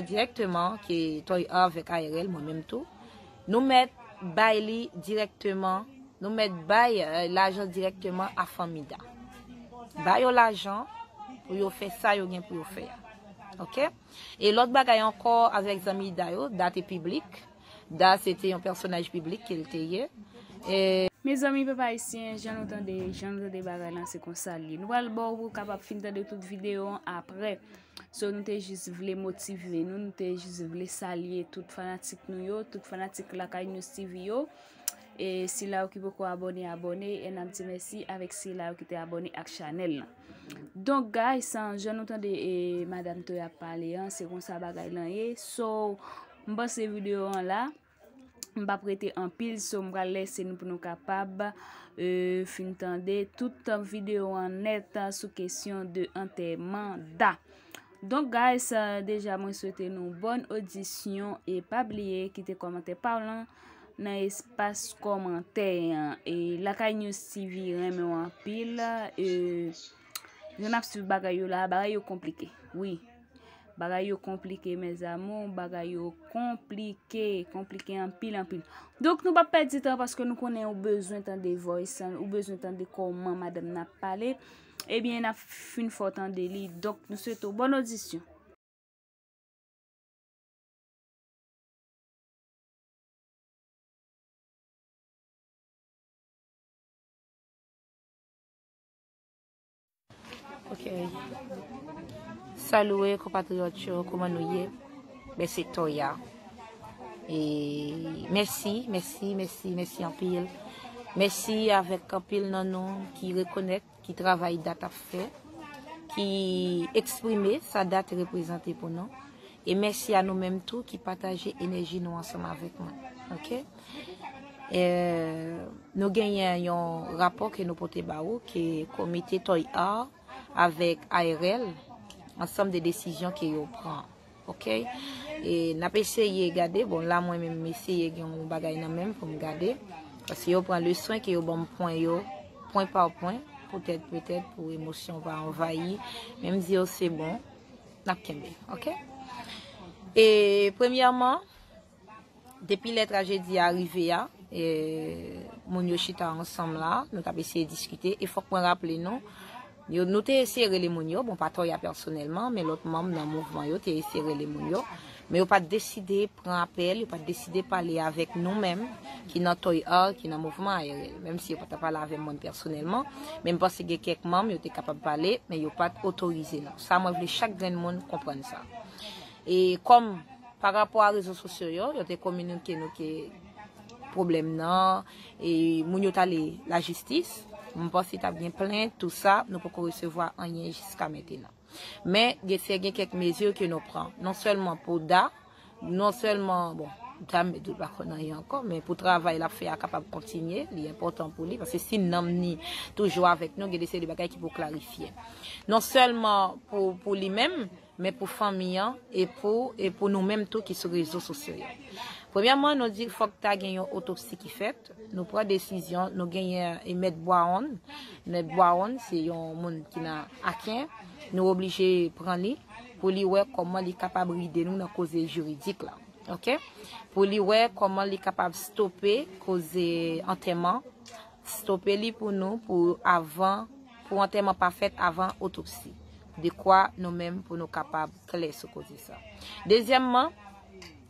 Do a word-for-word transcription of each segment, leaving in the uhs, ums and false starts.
dirèkteman ke Toy Art avèk A R L, mwen menm tou, nou mèt bay li dirèkteman, nou mèt bay, euh, lajan dirèkteman a fanmi Da. Ba yo lajan pou yo fè sa yo gen pou yo fè a. Oke? E lòt bagay ankò avèk zanmi Da yo, Da te piblik. Da se te yon pèsonaj piblik ke l te ye. E Mezanmi, pèp ayisyen, jan nou tande, jan nou tande bagay lan, se konsa l ye. Nou pral ba w pou w kapab fin tande tout videyo an apre. So, nou te jis vle motive nou, nou te jis vle salye tout fanatik nou yo, tout fanatik Lakay News T V yo. E sila yo ki poko abòne, abòne, e n ap di mèsi avèk sila yo ki te abòne ak chanèl lan. Donk, guys, an, jan nou tande, e, Madam Toya ap pale an, se konsa bagay lan ye. So, m panse videyo an la. M p ap rete anpil, so m pral lèse nou pou nou kapab, euh, fin tande tout videyo an nèt sou kesyon de antèman Da. Donk, guys, euh, deja mwen swete nou bòn odisyon e pa bliye kite kòmantè pa w lan nan espas kòmantè an. E Lakay News T V renmen w anpil, euh, jan n ap swiv bagay yo la, bagay yo konplike. Wi. Bagay yo konplike, mes amours, bagay yo konplike, konplike anpil, anpil. Donk, nou p ap pèdi tan paske nou konnen ou bezwen tande voice, ou bezwen tande kòman madanm nan ap pale. Ebyen, n ap fin fè w tande li. Donk, nou swete w bòn odisyon. Ok. Salut, konpatriyòt yo, kòman nou ye? Ben, se Toya. E mèsi, mèsi, mèsi, mèsi anpil. Mèsi avèk anpil nan nou ki rekonèt ki travay Da t ap fè, ki eksprime sa Da t reprezante pou nou. E mèsi a nou menm tou ki pataje enèji nou ansanm avèk mwen. Oke? E, nou genyen yon rapò ke nou pote ba ou, ke komite Toy Art avèk A R L, ansanm de desizyon ke yo pran. Oke? E n ap eseye gade, bon, la mwen menm m eseye gen yon bagay nan men m pou m gade, paske yo pran le swen ke yo ban m pwen yo, pwen pa pwen, poutèt, petèt, pou emosyon pa anvayi, men m di yo se bon, n ap kenbe, oke? E premyèman, depi lè trajedi a rive a, e, moun yo chita ansanm la, nou t ap eseye diskite, e fòk mwen raple nou, yo, nou te eseye rele moun yo, bon, pa Toya pèsonèlman, men lòt manm nan mouvman yo te eseye rele moun yo, men yo pa t deside pran apèl, yo pa t deside pale avèk nou menm, ki nan Toy Art, ki nan mouvman A R L. Menm si yo pa t ap pale avè mwen pèsonèlman, men m panse gen kèk manm yo te kapab pale, men yo pa t otorize nou. Sa mwen vle chak grenn moun konprann sa. E kòm pa rapò a rezo sosyo yo, yo te kominike nou ke pwoblèm nan, e moun yo t ale lajistis, m panse t ap gen plent, tou sa, nou poko resevwa anyen jiska mentenan. Men, gen, se gen kèk mezi ke nou pran, non sèlman pou Da, non sèlman, bon, Da m dout pa konn anyen ankò, men pou travay l ap fè a kapab kontinye, li enpòtan pou li, paske si nanm ni toujou avèk nou, gen de seri de bagay ki pou klarifye. Non sèlman pou, pou li menm, men pou fanmi an e pou, e pou nou menm tou ki sou rezo sosyo yo. Premyèman, nou di fòk ta gen yon otopsi ki fèt. Nou pran desizyon, nou genyen e Mèt Bwawon. Mèt Bwawon, se yon moun ki nan Aken. Nou oblije pran li pou li wè kòman li kapab ride nou nan koze jiridik la. Oke? Pou li wè kòman li kapab stope koze antèman, stope li pou nou, pou avan, pou antèman pa fèt avan otopsi. Dekwa nou menm pou nou kapab klè sou koze sa. Dezyèmman,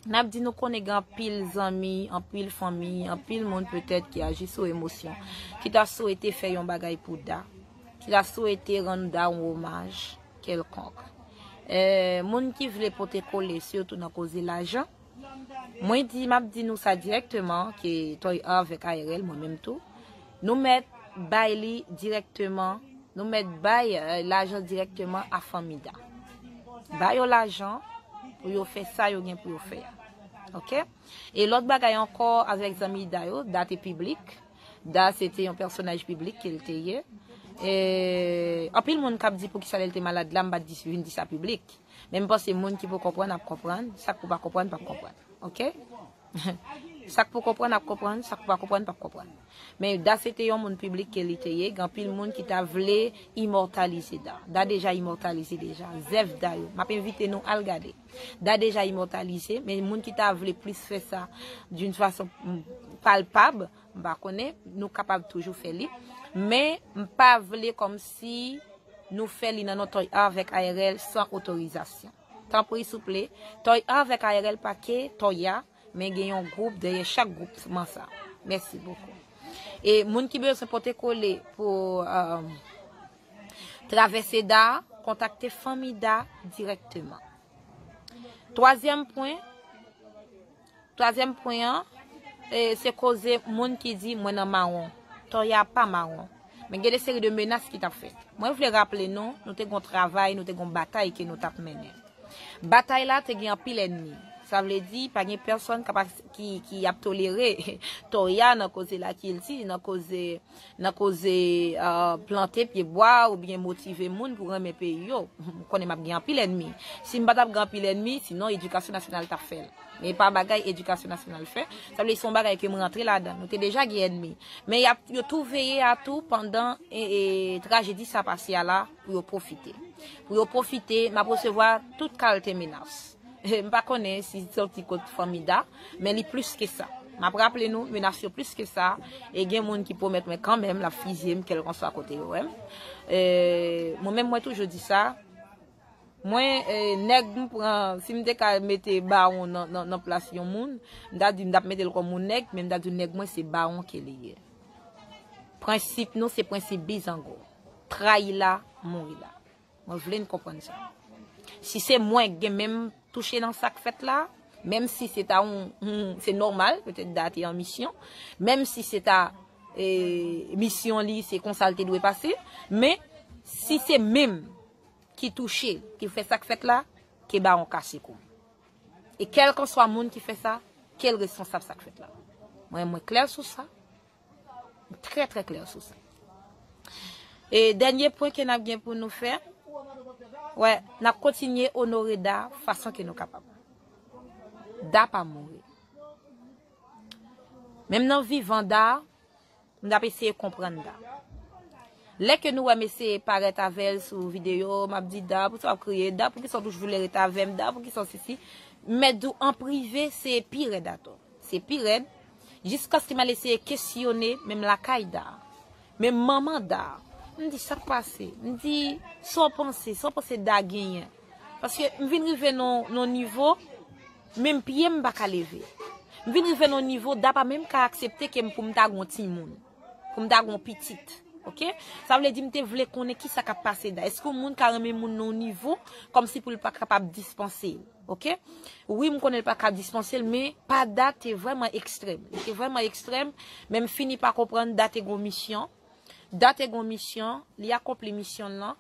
n ap di nou konnen gen anpil zanmi, anpil fanmi, anpil moun petèt ki aji sou emosyon, ki ta swete fè yon bagay pou Da, ki ta swete rann Da yon omaj kèlkonk. E, moun ki vle pote kole, sitou nan koze lajan, mwen di, m ap di nou sa dirèkteman, ke Toy Art avèk A R L, mwen menm tou, nou mèt bay li dirèkteman, nou mèt bay, euh, lajan dirèkteman a fanmi Da. Ba yo lajan pou yo fè sa yo gen pou yo fè a. Oke? E lòt bagay ankò avèk zanmi Da yo, Da te piblik. Da se te yon pèsonaj piblik ke l te ye. E anpil moun k ap di poukisa lè l te malad la, m pa t di, vin di sa piblik. Men m panse moun ki pou konprann ap konprann, sa k pou pa konprann p ap konprann. Oke? Sa k pou konprann ap konprann, sa k pa konprann p ap konprann. Men Da se te yon moun piblik ke li te ye, gen anpil moun ki ta vle imòtalize Da. Da deja imòtalize deja. Zèv Da yo, m ap envite nou al gade. Da deja imòtalize, men moun ki ta vle plis fè sa d'une façon palpab, m pa konnen, nou kapab toujou fè li. Men m pa vle kòmsi nou fè li nan non Toya avèk A R L san otorizasyon. Tanpri, souple, Toya avèk A R L pa ke Toya, men gen yon gwoup dèyè chak gwoup man sa. Mèsi bokou. E moun ki bezwen pote kole pou euh, travèse Da, kontakte fanmi Da dirèkteman. Twazyèm pwen, twazyèm pwen an, e, se koze moun ki di mwen nan mawon. Toya pa mawon. Men gen de seri de menas ki t ap fèt. Mwen vle raple nou, nou te gon travay, nou te gon batay ke nou t ap mennen. Batay la te gen anpil ènmi. Sa vle di, pa gen pèsonn k ap, ki, ki ap tolere Toya nan koze lakilti, nan koze, nan koze euh, plante pyebwa oubyen motive moun pou renmen peyi yo. M konnen m ap gen anpil ènmi. Si m pa t ap gen anpil ènmi, sinon Edikasyon Nasyonal t ap fè l. Men pa bagay Edikasyon Nasyonal fè. Sa vle di se yon bagay ke m rantre ladan. Nou te deja gen ènmi. Men y ap, yo tou veye a tou pandan e, e, trajedi sa pase a la pou yo pwofite. Pou yo pwofite, m ap resevwa tout kalte menas. M pa konnen si soti kot fanmi Da, men li plis ke sa. M ap raple nou, menas yo plis ke sa, e gen moun ki pwomèt mwen kanmenm l ap fizye m kèlkanswa kote yo wè m. E, mwen menm mwen toujou di sa, mwen, e, nèg m pran, si m te ka mete bawon nan, nan, nan plas yon moun, m ta di m t ap mete l kòm yon nèg, men m ta di nèg mwen se bawon ke li ye. Prensip nou se prensip bizango. Trayi la, mouri la. Mwen vle n konprann sa. Si se mwen k gen menm touche nan sa k fèt la, menm si se ta yon, yon se nòmal, petèt Da te an misyon, menm si se ta e, misyon li, se konsa l te dwe pase, men si se menm ki touche, ki fè sa k fèt la, ke bawon kase kou. E kèlkanswa moun ki fè sa, ke l responsab sa k fèt la. Mwen, mwen klè sou sa. Trè, trè klè sou sa. E dènye pwen ke n ap gen pou nou fè, wè, n ap kontinye onore Da fason ke nou kapab. Da pa mouri. Menm nan vivan Da, m t ap eseye konprann Da. Lè ke nou wè m eseye parèt avè l sou videyo, m ap di Da, poukisa w ap kriye? Da, poukisa w toujou vle ret avè m? Da, poukisa w sesi? M mèt di w an prive, se pi rèd atò. Se pi rèd. Jiskaske m al eseye kesyone menm lakay Da, menm manman Da. M di, sa k pase? M di, sa w panse? Sa w panse Da genyen? Paske m vin rive nan yon nivo, menm pye m pa ka leve. M vin rive nan yon nivo, Da pa menm ka aksepte ke m pou m ta gon timoun, pou m ta gon pitit. Oke? Sa vle di m te vle konnen kisa k ap pase Da. Èske yon moun ka renmen moun nan yon nivo kòmsi pou l pa kapab dispanse l? Oke? Wi, m konnen l pa ka dispanse l, men pa Da te vrèman ekstrèm. Li te vrèman ekstrèm, men m fini pa konprann Da te gon misyon. Da te gon misyon, li akonpli misyon l lan.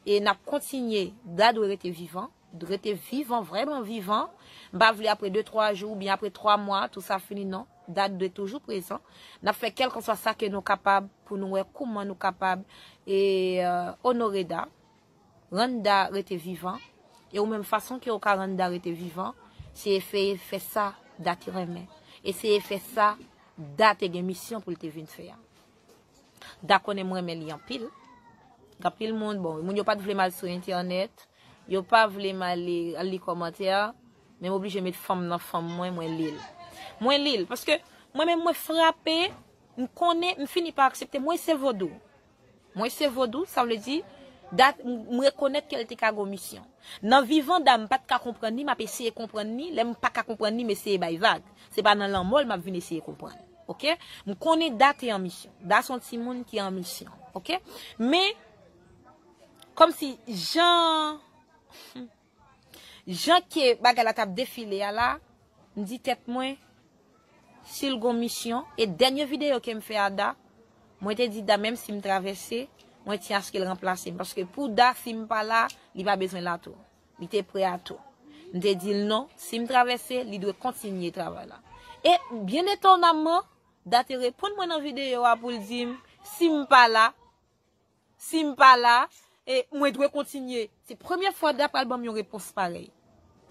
E n ap kontinye, Da dwe rete vivan, rete vivan, vrèman vivan. M pa vle apre de, twa jou oubyen apre twa mwa, tou sa fini, non. Da dwe toujou prezan. N ap fè kèlkanswa sa ke nou kapab pou nou wè kouman nou kapab e, euh, onore Da, rann Da rete vivan. E ou menm fason ke ou ka rann Da rete vivan, se eseye fè sa Da te renmen. Eseye fè sa Da te gen misyon pou l te vin fè a. Da konnen m renmen li anpil. Gen anpil moun, bon, moun yo pa t vle m al sou entènèt, yo pa vle m ale al li kòmantè, men m oblije met fanm nan fanm mwen, mwen li l. Mwen li l, paske mwen menm mwen frape, m konnen, m fini pa aksepte, mwen se vodou. Mwen se vodou, sa vle di, Da, m rekonèt ke l te ka gon misyon. Nan vivan Da, m pa t ka konprann li, m ap eseye konprann li, lè m pa ka konprann li, m eseye bay vag. Se pa nan lanmò l m ap vin eseye konprann. Oke? M konnen Da te an misyon. Da se yon timoun ki an misyon. Oke? Men, kòmsi jan, jan ke bagay la t ap defile a la, m di tèt mwen, si l gon misyon, e dènye videyo ke m fè a Da, mwen te di Da, menm si m travèse, mwen tyen aske l ranplase m. Paske pou Da, si m pa la, li pa bezwen la tou. Li te prè a tou. M te di l non, si m travèse, li dwe kontinye travay la. E, byen etonamman, Da te reponn mwen nan videyo a pou l di m, si m pa la, si m pa la, e mwen dwe kontinye. Se premye fwa Da pral ban m yon repons parèy.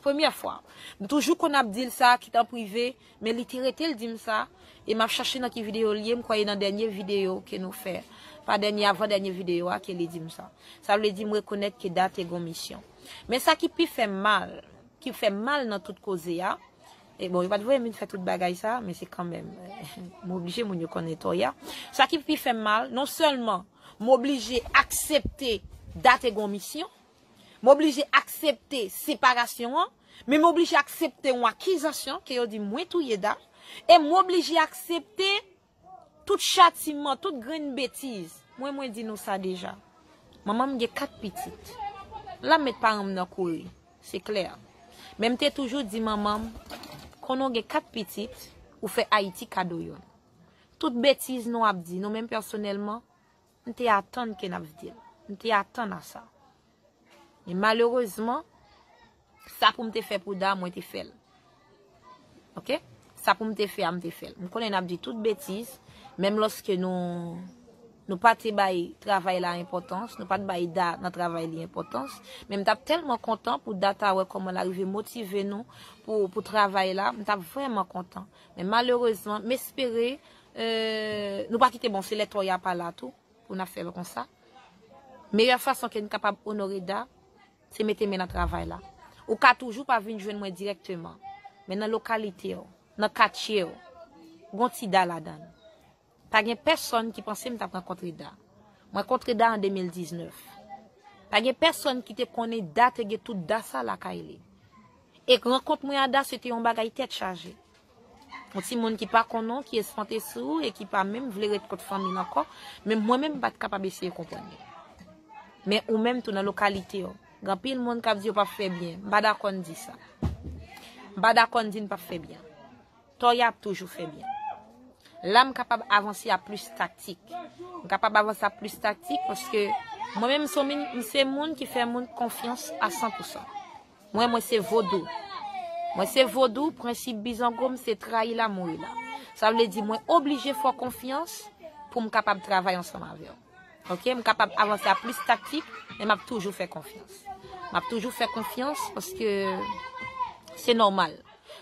Premyè fwa. M toujou konn ap di l sa, kit an prive, men li te rete l di m sa, e m ap chache nan ki videyo l ye, m kwè e nan dènye videyo ke nou fè. Pa dènye, avan dènye videyo a ke li di m sa. Sa vle di m rekonèt ke Da te gon misyon. Men sa ki pi fè m mal, ki fè m mal nan tout koze a, e bon, yo pa t voye m vin fè tout bagay sa, men se kanmenm, m oblije moun yo konnen Toya. Sa ki pi fè m mal, non sèlman m oblije aksepte Da te gon misyon, m oblije aksepte separasyon an, men m oblije aksepte yon akizasyon ke yo di mwen touye Da, e m oblije aksepte tout chatiman, tout grenn betiz. Mwen, mwen di nou sa deja. Manman m gen kat pitit. L ap met paran m nan kouri. Se klè. Men m te toujou di manman m, konnen w gen kat pitit, ou fè Ayiti kado youn. Tout betiz nou ap di, nou menm pèsonèlman, m te atann ke n ap di l. M te atann a sa. Men malerezman, sa pou m te fè pou Da, mwen te fè l. Oke? Sa pou m te fè a, m te fè l. M konnen n ap di tout betiz, menm lòske nou, nou pa te bay travay la enpòtans, nou pa t bay Da nan travay li enpòtans, men m t ap tèlman kontan pou Da ta wè kòman l arive motive nou pou, pou travay la, m t ap vrèman kontan. Men malerezman, m espere, euh, nou pa kite, bon, se lè Toya pa la tou, pou n ap fè l konsa. Meyè fason ke n kapab onore Da, se mete men nan travay la. Ou ka toujou pa vin jwenn mwen dirèkteman, men nan lokalite w, nan katye w, gon ti Da ladan l. Pa gen pèsonn ki panse m t ap rankontre Da. Mwen kontre Da an de mil diznèf. Pa gen pèsonn ki te konnen Da te gen tout Da sa lakay li. E rankont mwen a Da, se te yon bagay tèt chaje. Yon timoun ki pa konnen w, ki espante sou ou e ki pa menm vle ret kot fanmi l ankò, men mwen menm m pa t kapab eseye konprann li. Men ou menm tou nan lokalite w, gen anpil moun k ap di yo p ap fè byen. M pa dakò n di sa. M pa dakò n di n p ap fè byen. Toya ap toujou fè byen. La, m kapab avanse a plis taktik. M kapab avanse a plis taktik paske mwen menm, m se moun, m se moun ki fè moun konfyans a san pou san. Mwen, mwen se vodou. Mwen se vodou, prensip bizango m se trayi la, mouri la. Sa vle di mwen oblije fè w konfyans pou m kapab travay ansanm avè w. Oke, m kapab avanse a plis taktik, men m ap toujou fè konfyans. M ap toujou fè konfyans paske se nòmal.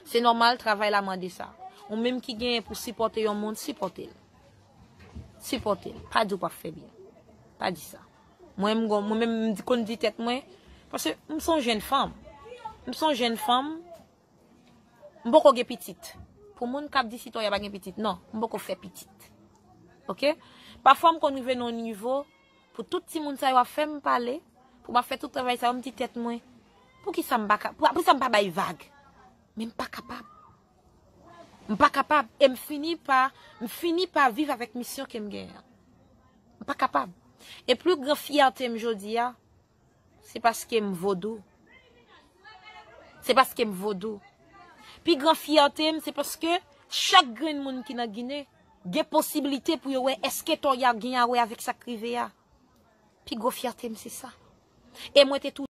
Se nòmal, travay la mande sa. Ou menm ki genyen pou sipòte yon moun, sipòte l. Sipòte l. Pa di w p ap fè byen. Pa di sa. Mwen, m gon, mwen menm, m di, konn di tèt mwen, paske m se yon jèn fanm. M se yon jèn fanm, m poko gen pitit. Pou moun k ap di si Toya pa gen pitit, non, m poko fè pitit. Oke? Pafwa m konn rive nan yon nivo, pou tout timoun sa yo ap fè m pale, pou m ap fè tout travay sa yo, m di tèt mwen, poukisa m pa ka, pou- poukisa m pa bay vag? Men m pa kapab. M pa kapab. E m fini pa, m fini pa viv avèk misyon ke m genyen an. M pa kapab. E pli gran fyète m jodi a, se paske m vodou. Se paske m vodou. Pi gran fyète m, se paske chak grenn moun ki nan Ginen gen posiblite pou yo wè èske Toya gen a wè avèk sa k rive a. Pi gwo fyète m, se sa. E mwen te toujou